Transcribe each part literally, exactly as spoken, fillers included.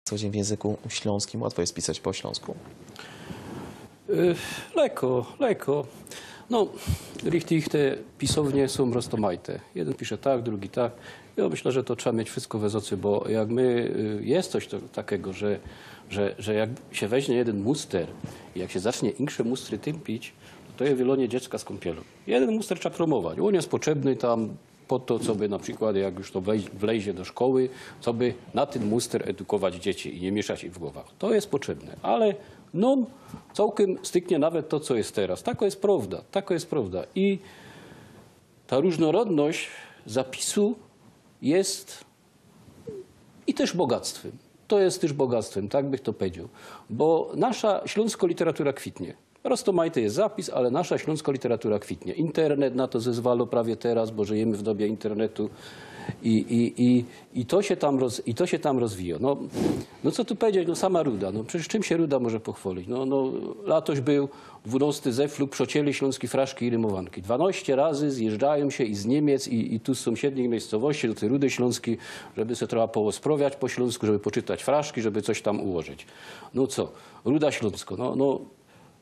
co dzień w języku śląskim? Łatwo jest pisać po śląsku? Y, Leko, leko. No, richtig te pisownie sōm roztomajte. Jedyn pisze tak, drugi tak. Ja myślã, że to trzeba mieć wszystko we zocy, bo jak my, y, jest coś to, takiego, że, że, że jak się weźmie jedyn muster i jak się zacznie insze mustry tympić, to, to je wylonie dziecka z kąpielu. Jedyn muster trzeba promować. Ôn jest potrzebny tam po to, co by na przykład, jak już to wlezie do szkoły, co by na tyn muster edukować dzieci i nie mieszać ich w głowach. To jest potrzebne, ale no, całkiem styknie nawet to, co jest teraz. Tako jest prawda, tako jest prawda. I ta różnorodność zapisu jest i też bogactwem. To jest też bogactwem, tak bych to powiedział. Bo nasza śląsko literatura kwitnie. Roztomajty jest zapis, ale nasza śląsko literatura kwitnie. Internet na to zezwalo prawie teraz, bo żyjemy w dobie internetu i, i, i, i, to, się tam roz, i to się tam rozwija. No, no co tu powiedzieć, no sama Ruda. No przecież czym się Ruda może pochwalić? No, no, latoś był dwunasty zefluk, przocieli śląskie fraszki i rymowanki. Dwanaście razy zjeżdżają się i z Niemiec i, i tu z sąsiednich miejscowości do tej Rudy Śląskiej, żeby sobie trochę połosprowiać po śląsku, żeby poczytać fraszki, żeby coś tam ułożyć. No co, Ruda Śląsko, no, no,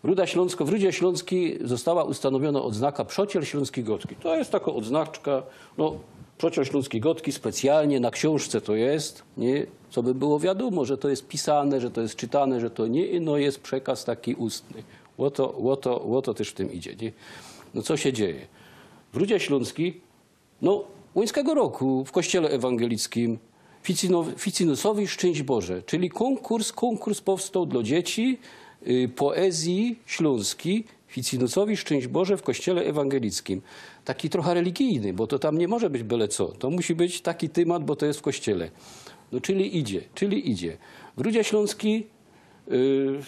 Ruda Śląsko, w Rudzie Śląskiej została ustanowiona odznaka Przociel Śląskiej Godki. To jest taka odznaczka, no, Przociel Śląskiej Godki specjalnie na książce to jest, nie? Co by było wiadomo, że to jest pisane, że to jest czytane, że to nie, no jest przekaz taki ustny. O to, o to, o to też w tym idzie, nie? No co się dzieje? W Rudzie Śląskiej no, łuńskiego roku w kościele ewangelickim Ficino- Ficynusowi Szczęść Boże, czyli konkurs, konkurs powstał dla dzieci y, poezji śląskiej Ficynusowi Szczęść Boże w kościele ewangelickim. Taki trochę religijny, bo to tam nie może być byle co. To musi być taki temat, bo to jest w kościele. No, czyli idzie, czyli idzie. W Rudzie Śląskiej y,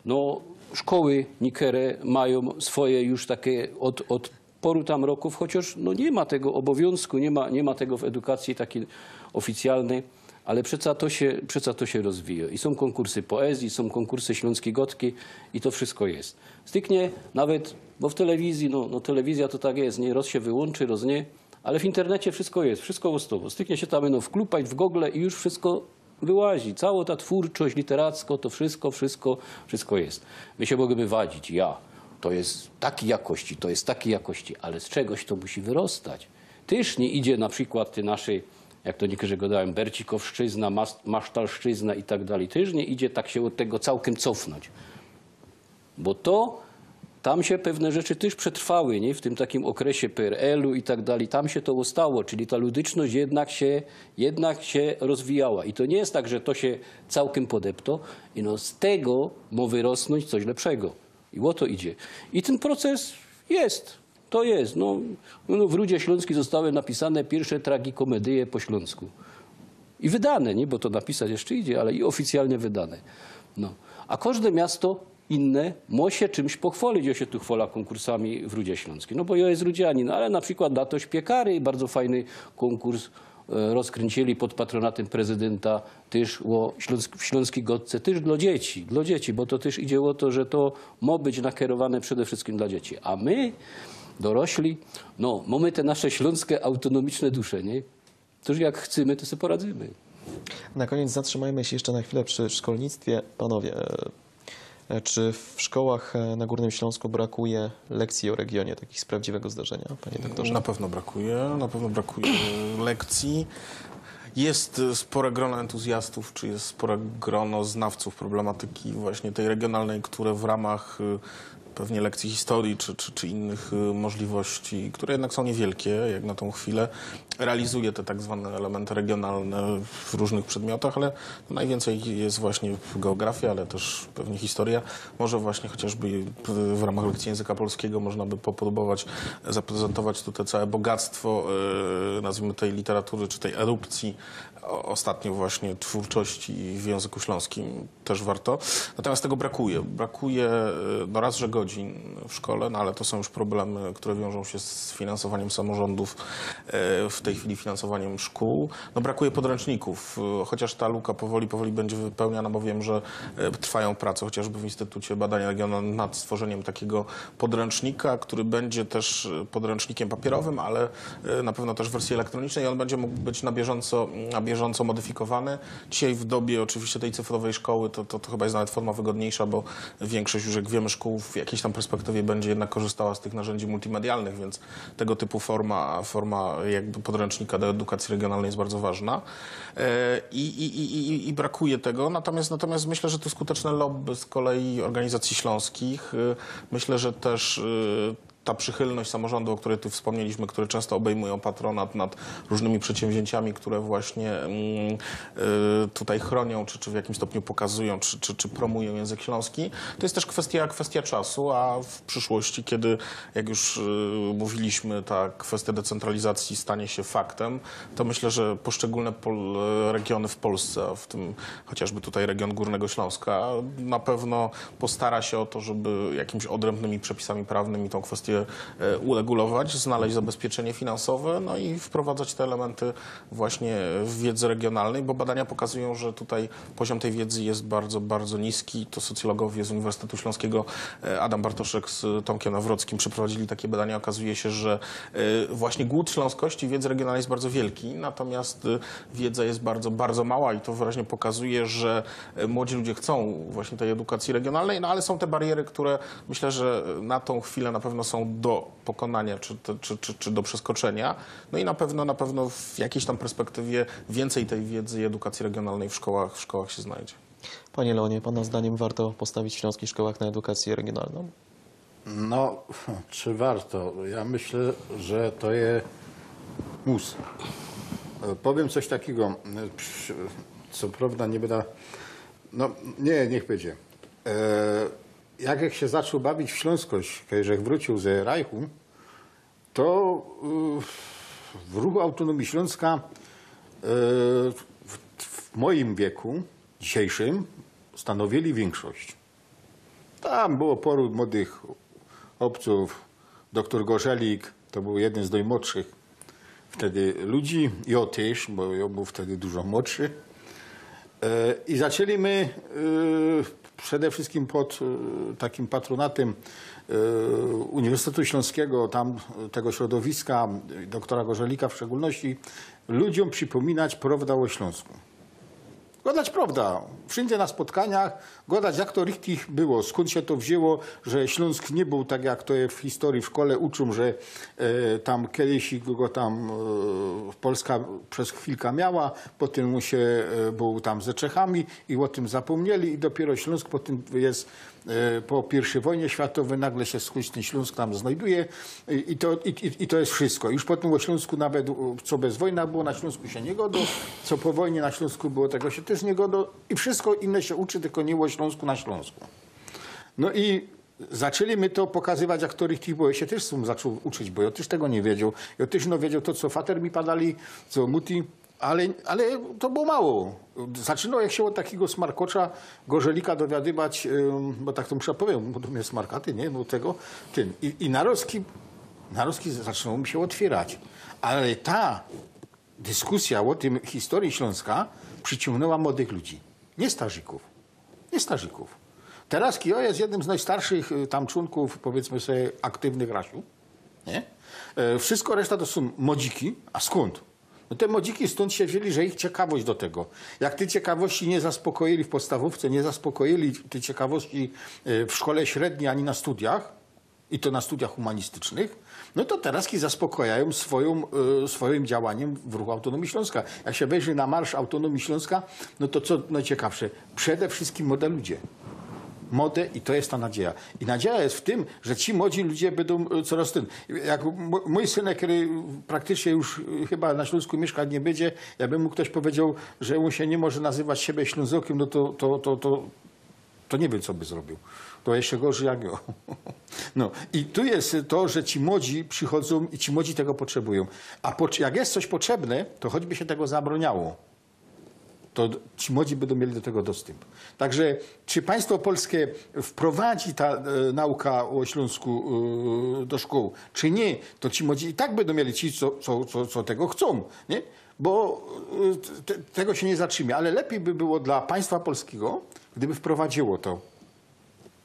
no, szkoły niekere mają swoje już takie od, od paru tam roków, chociaż no, nie ma tego obowiązku, nie ma, nie ma tego w edukacji takiej oficjalnej, ale przeca to, się, przeca to się rozwija. I są konkursy poezji, są konkursy śląskiej godki i to wszystko jest. Styknie nawet, bo w telewizji, no, no telewizja to tak jest, nie? Roz się wyłączy, roz nie, ale w internecie wszystko jest, wszystko ustało. Styknie się tam no, wklupać w Google i już wszystko wyłazi. Cała ta twórczość literacka, to wszystko, wszystko, wszystko jest. My się możemy wadzić, ja, to jest takiej jakości, to jest takiej jakości, ale z czegoś to musi wyrostać. Tyż nie idzie na przykład ty naszej, jak to niektórzy gadają, bercikowszczyzna, mas- masztalszczyzna i tak dalej. Tyż nie idzie tak się od tego całkiem cofnąć. Bo to, tam się pewne rzeczy tyż przetrwały, nie? W tym takim okresie P R L-u i tak dalej. Tam się to ustało, czyli ta ludyczność jednak się, jednak się rozwijała. I to nie jest tak, że to się całkiem podepto. I no, z tego może wyrosnąć coś lepszego. I o to idzie. I ten proces jest. To jest. No, no, w Rudzie Śląskiej zostały napisane pierwsze tragikomedie po śląsku. I wydane, nie? Bo to napisać jeszcze idzie, ale i oficjalnie wydane. No. A każde miasto inne może się czymś pochwalić. Ja się tu chwalę konkursami w Rudzie Śląskiej, no bo ja jest rudzianin, ale na przykład Latoś Piekary, bardzo fajny konkurs e, rozkręcili pod patronatem prezydenta, też o śląsk, w śląskiej godce, też dla dzieci, dla dzieci, bo to też idzie o to, że to ma być nakierowane przede wszystkim dla dzieci. A my, dorośli, no, mamy te nasze śląskie autonomiczne dusze, nie? Cóż, jak chcemy, to sobie poradzimy. Na koniec zatrzymajmy się jeszcze na chwilę przy szkolnictwie. Panowie, e, czy w szkołach e, na Górnym Śląsku brakuje lekcji o regionie, takich z prawdziwego zdarzenia, panie doktorze? Na pewno brakuje, na pewno brakuje lekcji. Jest spore grono entuzjastów, czy jest spore grono znawców problematyki właśnie tej regionalnej, które w ramach y, pewnie lekcji historii czy, czy, czy innych y, możliwości, które jednak są niewielkie jak na tą chwilę, realizuje te tak zwane elementy regionalne w różnych przedmiotach, ale najwięcej jest właśnie geografia, ale też pewnie historia. Może właśnie chociażby w ramach lekcji języka polskiego można by popróbować zaprezentować tutaj całe bogactwo, y, nazwijmy, tej literatury czy tej erupcji o- ostatnio właśnie twórczości w języku śląskim. Też warto. Natomiast tego brakuje. Brakuje, y, no raz, że godzin w szkole, no ale to są już problemy, które wiążą się z finansowaniem samorządów, e, w tej chwili finansowaniem szkół. No, brakuje podręczników, e, chociaż ta luka powoli, powoli będzie wypełniana, bo wiem, że, e, trwają prace chociażby w Instytucie Badań Regionalnych nad stworzeniem takiego podręcznika, który będzie też, e, podręcznikiem papierowym, ale, e, na pewno też w wersji elektronicznej. On będzie mógł być na bieżąco, na bieżąco modyfikowany. Dzisiaj w dobie oczywiście tej cyfrowej szkoły to, to, to chyba jest nawet forma wygodniejsza, bo większość już, jak wiemy, szkół w jakiejś tam perspektywie będzie jednak korzystała z tych narzędzi multimedialnych, więc tego typu forma, forma jakby podręcznika do edukacji regionalnej jest bardzo ważna. E, i, i, i, i, I brakuje tego, natomiast, natomiast myślę, że to skuteczne lobby z kolei organizacji śląskich. E, myślę, że też, e, ta przychylność samorządu, o której tu wspomnieliśmy, które często obejmują patronat nad różnymi przedsięwzięciami, które właśnie, mm, e, tutaj chronią, czy, czy w jakimś stopniu pokazują, czy, czy, czy promują język śląski. To jest też kwestia, kwestia czasu, a w przyszłości, kiedy, jak już, e, mówiliśmy, ta kwestia decentralizacji stanie się faktem, to myślę, że poszczególne pol-, regiony w Polsce, a w tym chociażby tutaj region Górnego Śląska, na pewno postara się o to, żeby jakimiś odrębnymi przepisami prawnymi tą kwestię, e, uregulować, znaleźć zabezpieczenie finansowe, no i wprowadzać te elementy właśnie w wiedzy regionalnej, bo badania pokazują, że tutaj poziom tej wiedzy jest bardzo, bardzo niski. To socjologowie z Uniwersytetu Śląskiego, e, Adam Bartoszek z Tomkiem Nawrockim przeprowadzili takie badania. Okazuje się, że, e, właśnie głód śląskości wiedzy regionalnej jest bardzo wielki, natomiast, e, wiedza jest bardzo, bardzo mała i to wyraźnie pokazuje, że, e, młodzi ludzie chcą właśnie tej edukacji regionalnej, no ale są te bariery, które, myślę, że na tą chwilę na pewno są do pokonania czy, czy, czy, czy do przeskoczenia. No i na pewno, na pewno w jakiejś tam perspektywie więcej tej wiedzy i edukacji regionalnej w szkołach, w szkołach się znajdzie. Panie Leonie, Pana zdaniem warto postawić w śląskich szkołach na edukację regionalną? No, czy warto? Ja myślę, że to je mus. E, Powiem coś takiego, e, przy- co prawda nie będę... No, nie, niech będzie. E, Jak, jak się zaczął bawić w śląskość, kiedy żech wrócił ze Reichu, to, e, w ruchu Autonomii Śląska, e, w, w moim wieku dzisiejszym stanowili większość. Tam było paru młodych chłopców, doktor Gorzelik, to był jeden z najmłodszych wtedy ludzi, ja też, bo ja był wtedy dużo młodszy. E, I zaczęli my, e, przede wszystkim pod, e, takim patronatem, e, Uniwersytetu Śląskiego, tam, e, tego środowiska, e, doktora Gorzelika w szczególności, ludziom przypominać prawda o Śląsku. Gadać prawda. Wszędzie na spotkaniach gadać, jak to richtig było, skąd się to wzięło, że Śląsk nie był tak, jak to je w historii w szkole uczą, że, e, tam kiedyś go tam, e, Polska przez chwilkę miała, potem mu się, e, był tam ze Czechami i o tym zapomnieli i dopiero Śląsk potem jest, e, po pierwszej wojnie światowej nagle się skądś ten Śląsk tam znajduje i, i, to, i, i- i to jest wszystko. Już potem o Śląsku nawet, e, co bez wojna było, na Śląsku się nie gadało, co po wojnie na Śląsku było, tego się też nie gadało i wszystko inne się uczy, tylko nie o Śląsku na Śląsku. No i zaczęli my to pokazywać, jak to richtig było. Ja się też sam zaczął uczyć, bo ja też tego nie wiedział. Ja też no wiedział to, co fater mi padali, co muti, ale, ale to było mało. Zaczynał jak się od takiego smarkocza Gorzelika dowiadywać, ym, bo tak to muszę powiedzieć, bo do mnie smarkaty, nie? No tego, tym. I, i narozki, narozki zaczęło mi się otwierać. Ale ta dyskusja o tym historii Śląska przyciągnęła młodych ludzi. Nie starzików. Nie starzików. Teraz Kijo jest jednym z najstarszych, y, tam członków, powiedzmy sobie, aktywnych Rasiu. Nie? E, Wszystko reszta to są młodziki. A skąd? No te młodziki stąd się wzięli, że ich ciekawość do tego. Jak tej ciekawości nie zaspokoili w podstawówce, nie zaspokoili tej ciekawości, e, w szkole średniej ani na studiach, i to na studiach humanistycznych, no to teraz zaspokajają swoją, e, swoim działaniem w ruchu Autonomii Śląska. Jak się wejrzy na marsz Autonomii Śląska, no to co najciekawsze, przede wszystkim młode ludzie. Młode i to jest ta nadzieja. I nadzieja jest w tym, że ci młodzi ludzie będą, e, coraz tym. Jak m- mój syn, który praktycznie już, e, chyba na Śląsku mieszkać nie będzie, jakby mu ktoś powiedział, że mu się nie może nazywać siebie Ślązokiem, no to, to, to, to, to nie wiem, co by zrobił. To jeszcze gorzej jak ja. No i tu jest to, że ci młodzi przychodzą i ci młodzi tego potrzebują. A po, jak jest coś potrzebne, to choćby się tego zabroniało. to ci młodzi bydōm mieli do tego dostōmp. Tak że czy państwo polske wprowadzi ta nauka ô Ślōnsku do szkōł, czy niy, to ci młodzi i tak bydōm mieli ci, co tego chcōm, niy? Bo tego sie niy zatrzimie, ale lepij by było dlŏ państwa polskigo, gdyby wprowadziyło to,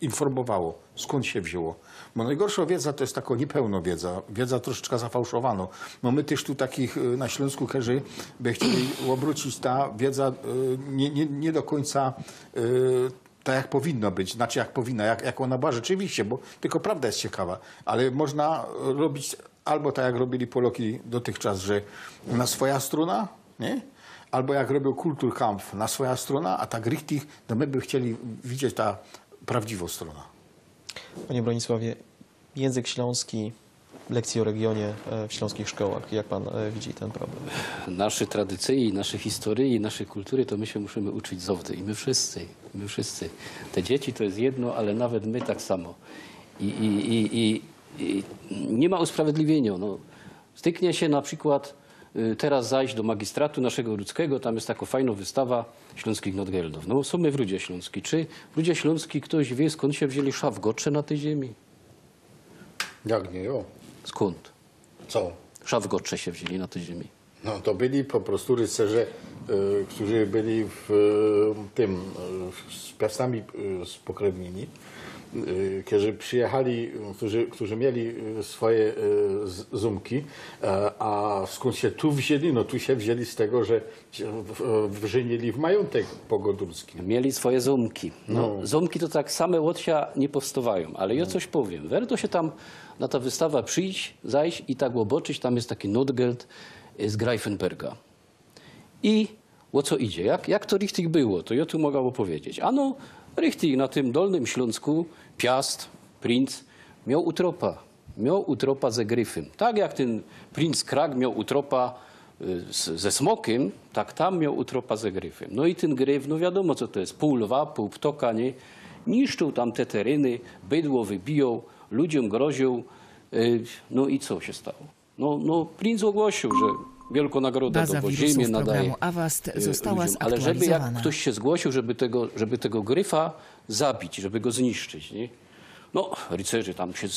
informowało, skōnd sie wziōnło. Bo nojgorszŏ wiedza to je tako niypełno wiedza, wiedza troszeczka zafałszowanŏ. No my tyż tu takich na Ślōnsku, kerzy by chcieli ôbrōcić ta wiedza niy do kōńca tak, jak powinno być, znaczy jak powinna, jak ôna była rzeczywiście, bo tylko prawda je ciekawa, ale można robić albo tak, jak robiyli Poloki dotychczas, że na swoja strōna, niy? Albo jak robiōł Kulturkampf, na swoja strōna, a tak richtig, no my by chcieli widzieć ta prawdziwŏ strōna. Panie Bronisławie, język śląski, lekcje o regionie w śląskich szkołach. Jak pan widzi ten problem? Nasze tradycyje, nasze historyje, nasze kultury, to my sie musimy uczyć zŏwdy. I my wszyscy, my wszyscy. Te dzieci to je jedno, ale nawet my tak samo. I niy ma usprawiedliwiynio. No, styknie sie na przikłŏd, terŏz zajś do magistratu naszego rudzkigo, tam je tako fajnŏ wystawa ślōnskich notgeldōw. No, sōm my w Rudzie Ślōnskij. Czy w Rudzie Ślōnskij ftoś wiy, skōnd sie wzięli szafgocze na tyj ziymi? Jak niy, jo. Skōnd? Co? Szafgocze sie wzięli na tyj ziymi. No, to byli po prostu rycerze, kerzy byli w tym, z Piastami spokrywniymi, kerzy przijechali, kerzy mieli swoje zōmki, a skōnd sie tu wzięli? No, tu sie wzięli z tego, że wrzynili w majōntek pogodulskim. Mieli swoje zōmki. No, zōmki to tak same ôd sia niy powstŏwajōm, ale jo coś powiym. Werto sie tam na ta wystawa przijś, zajś i tak ôboczyć, tam je taki notgeld z Greifenberga. I ô co idzie? Jak to richtig było? To jo tu moga ôpowiedzieć. Ano, richtig na tym Dolnym Ślōnsku Piast, princ, mioł utropa. Mioł utropa ze gryfym. Tak jak tyn princ Krak mioł utropa ze smokym, tak tam mioł utropa ze gryfym. No i tyn gryf, no wiadōmo, co to je, pōł lwa, pōł ptoka, niy? Niszczōł tam te teryny, bydło wybijōł, ludziōm groziōł. No i co sie stało? No, no, princ ôgłosiōł, że wielkõ nagroda do, bo ziymie nadŏwŏ ludziōm. Ale żeby jak ftoś sie zgłosiōł, żeby tego gryfa zabić, żeby go zniszczyć, niy? No, rycerzi tam sie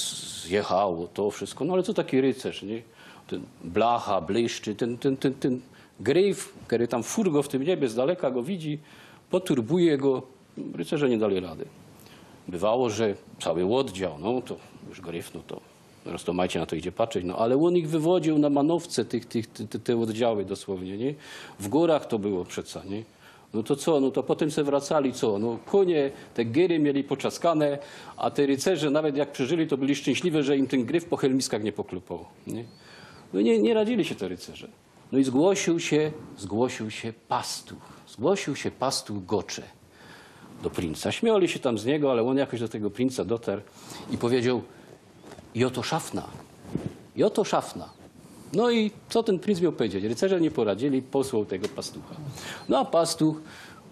zjechało, to wszysko, no ale co taki rycerz, niy? Tyn blacha, blyszczy, tyn gryf, kery tam furtko w tym niebie, z daleka go widzi, poturbuje go, rycerze niy dali rady. Bywało, że cały ôddział, no to już gryf, no to roztōmajcie, na to idzie patrzeć, no ale ôn ich wywodziył na manowce, te ôddziały dosłownie, niy? W gōrach to było przeca, niy? No to co, no to potym se wracali, co? No kōnie, te gyry mieli poczaskane, a te rycerze nawet jak przeżyli, to byli szczyńśliwi, że im tyn gryf po helmiskach niy poklopał, niy? No niy radzili sie te rycerze. No i zgłosiōł sie, zgłosiōł sie pastuch. Zgłosiōł sie pastuch Gocze do princa. Śmiali sie tam z niego, ale ôn jakoś do tego princa dotarł i powiedzioł: „Jo to szafna. Jo to szafna”. No i co tyn princ mioł powiedzieć? Rycerze niy poradzili, posłał tego pastucha. No a pastuch,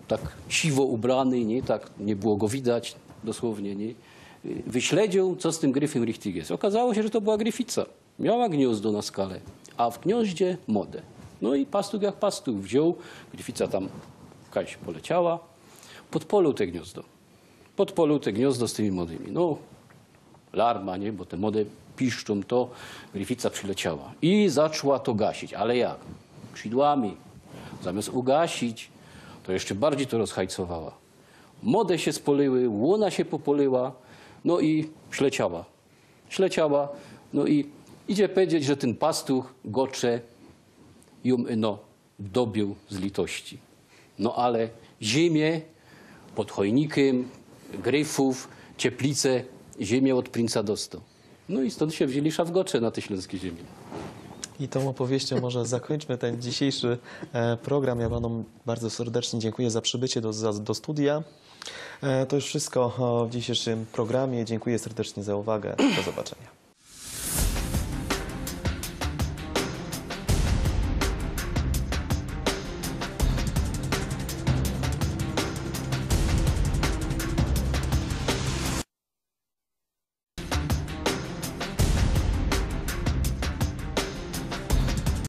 tak siwo ubrany, niy, tak niy było go widać, dosłownie, niy, wyśledziył, co z tym gryfym richtig je. Ôkazało sie, że to była gryfica. Miała gniōzdo na skale, a w gniōździe mode. No i pastuch jak pastuch wziōn, gryfica tam kajś poleciała, podpolył te gniōzdo. Podpolył te gniōzdo z tymi modymi. No, larma, niy? Bo te mode piszczōm, to gryfica przileciała i zaczła to gasić. Ale jak? Skrzidłami. Zamiyst ugasić, to jeszcze bardzij to rozhajcowała. Mode sie spolyły, ôna sie popolyła, no i śleciała. Śleciała, no i idzie powiedzieć, że tyn pastuch Gocze jōm ino dobiył z litości. No ale ziymie pod chojnikym, gryfōw, cieplice, ziymie ôd princa dostoł. No i stōnd sie wziyni szafgocze na tyj ślōnskij ziymi. I tōm ôpowieściōm może zakōńczmy tyn dzisiejszy program. Jo panōm bardzo serdecznie dziynkuja za przibycie do studia. To już wszysko w dzisiejszym programie. Dziynkuja serdecznie za uwagę. Do zobaczynia.